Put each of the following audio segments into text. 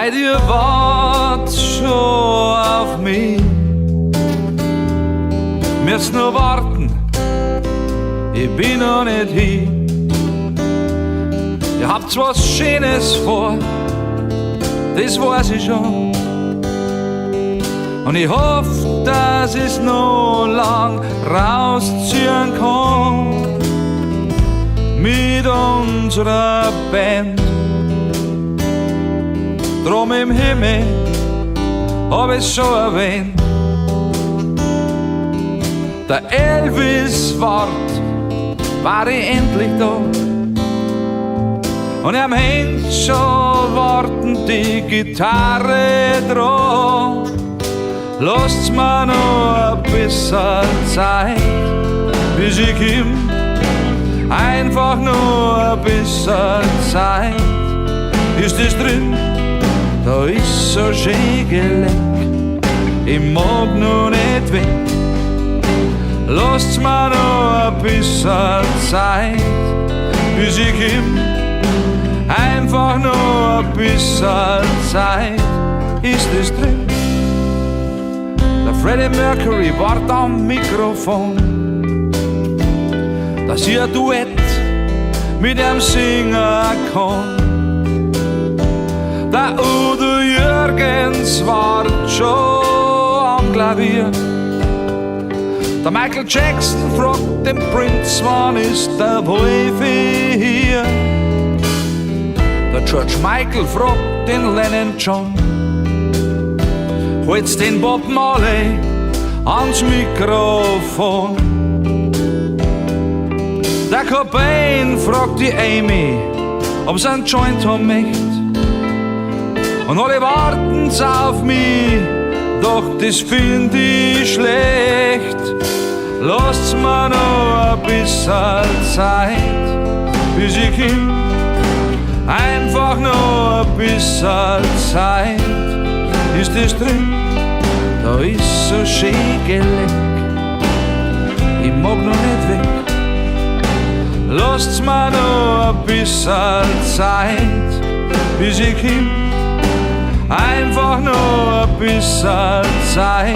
Leute, ihr wart schon auf mich. Müsst nur warten, ich bin noch nicht hier. Ihr habt was Schönes vor, das weiß ich schon. Und ich hoff, dass ich's noch lang rausziehen kann mit unserer Band. Drum im Himmel hab ich's schon erwähnt. Der Elvis wart, war ich endlich da. Und am hängt schon warten die Gitarre dran. Lasst's mir noch ein bisschen Zeit, bis ich komm. Einfach nur ein bisschen Zeit. Ist es drin, da ist so schön Geleck. Ich mag noch nicht weg. Lasst's mir noch ein bisschen Zeit, bis ich komm. Einfach nur ein bisschen Zeit, ist es drin. Der Freddie Mercury wart am Mikrofon, dass ich ein Duett mit ihm singen kann. Der Udo Jürgens wart schon am Klavier. Der Michael Jackson fragt den Prince, wann ist der Wolfi hier? Der George Michael fragt den Lennon John, holt's den Bob Marley ans Mikrofon. Der Cobain fragt die Amy, ob sie einen Joint haben möcht. Und alle warten's auf mich, doch das find ich schlecht. Lasst's mir noch ein bisschen Zeit, bis ich komm. Einfach noch ein bisschen Zeit, ist es drin, da ist so schön Geleck. Ich mag noch nicht weg. Lasst's mir noch ein bisschen Zeit, bis ich komm. Einfach noch ein bisschen Zeit,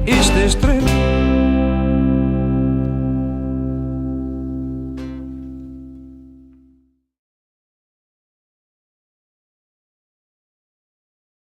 ist es drin.